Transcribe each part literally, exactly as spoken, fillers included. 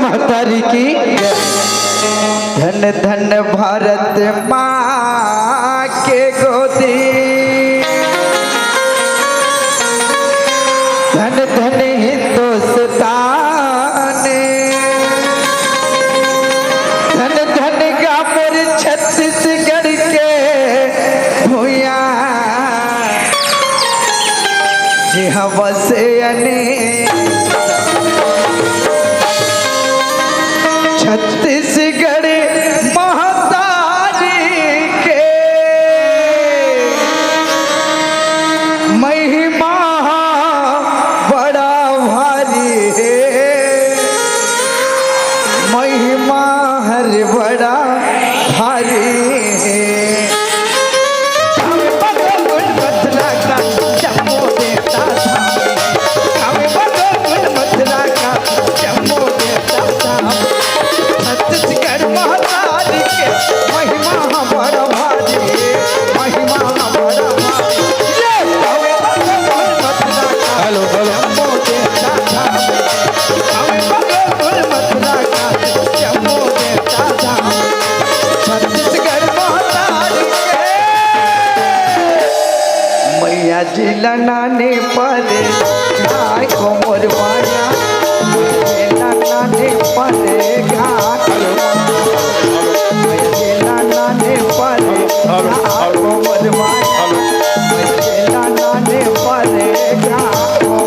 महतारी की। धन धन भारत माँ के गोदी, धन धन हिंदुस्तान, धन धन गा मोर छत्तीसगढ़ के भुइयां। जिहाँ बसे अनेक छत्तीसगढ़ महतारी के महिमा बड़ा भारी हे, महिमा हर बड़ा भारी हे। छत्तीसगढ़ महतारी के महिमा बड़ा भारी, महिमा बड़ा भारी। ये हेलो, हेलो। छत्तीसगढ़ महतारी के। मैया जी ला नाने परे घाय को मोर माया, मैया जी ला नाने परे घाय को मोर माया, मैया जी ला नाने परे घाय को मोर माया, मैया जी ला नाने परे घाय को मोर माया।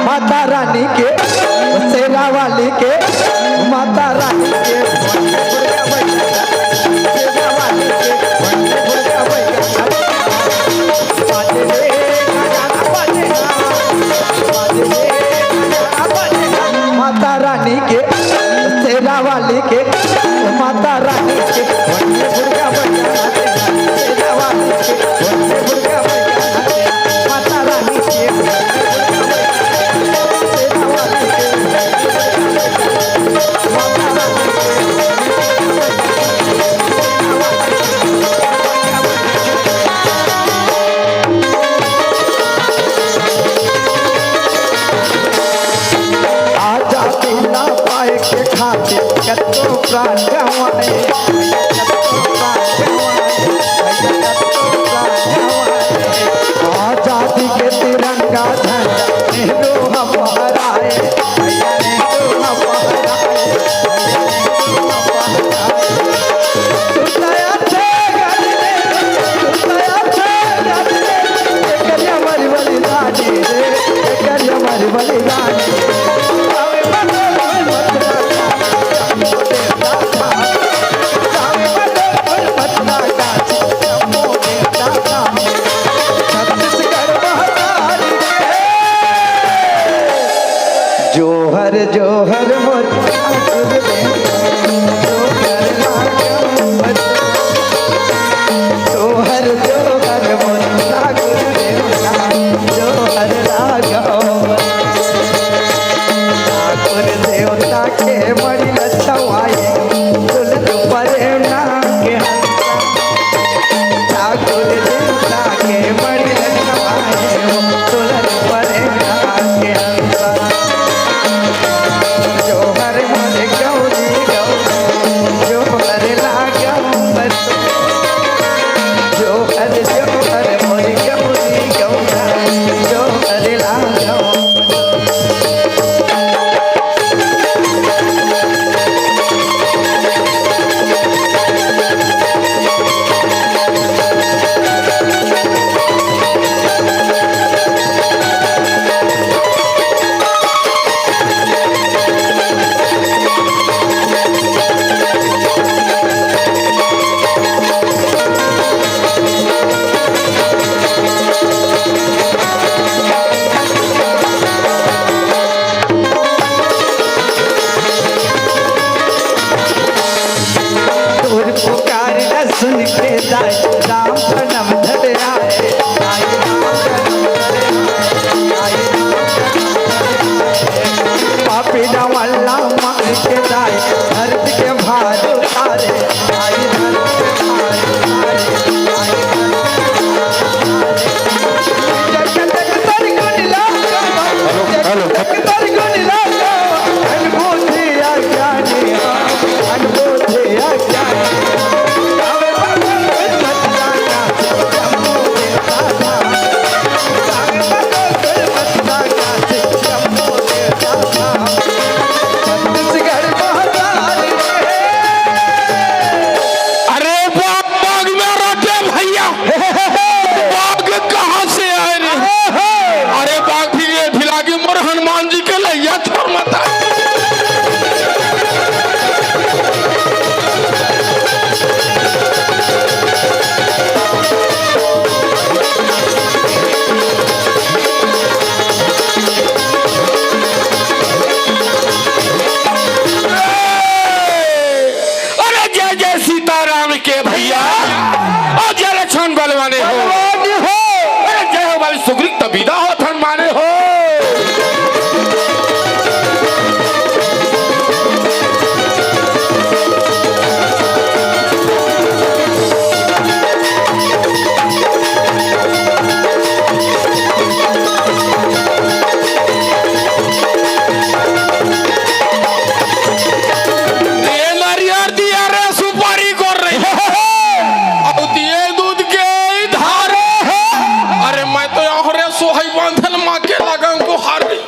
माता रानी के, शेरा वाली के, माता रानी के, शेरा वाली के, माता रानी के, शेरा वाली के, माता रानी के, माता रानी के। आजादी ना पाए के खातिर कतो प्राण गंवाए, कतो प्राण गंवाए, कतो प्राण गंवाए। आजादी के तिरंगा झंडा नेहरू हम फहराए, नेहरू हम फहराए, नेहरू हम फहराए। सुताया थे गली में, सुताया थे गली में, एकरिया मरी वाली रानी रे, एकरिया मरी वाली रानी। जोहर जोहर मोर ठाकुर देव, जोहर रागम। जोहर जोहर मोर ठाकुर देव, जोहर रागम। ठाकुर देवता के मड़ी लछवाई, दुलत परे नाम के हंसा। ठाकुर देवता के मड़ी लछवाई, दुलत परे नाम के हंसा। जोहर मोर हनुमान जी के लइया छोड़ मत। अरे जय जय सीताराम के भैया, और जय लक्ष्मण बलवाने हो। बलवाने हो। अरे जय हो भाई सुग्रीव तबिदा हो थन माने हो। दिए नारियर दिया रे सुपारी कर रही। अब दिए दूध के धारे। अरे मैं तो यहाँ रे सोहई बांधन माँ के लगन को हार रही।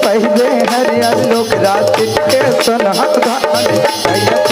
पहले हरियर लोग रात के सोनहत धान, पहले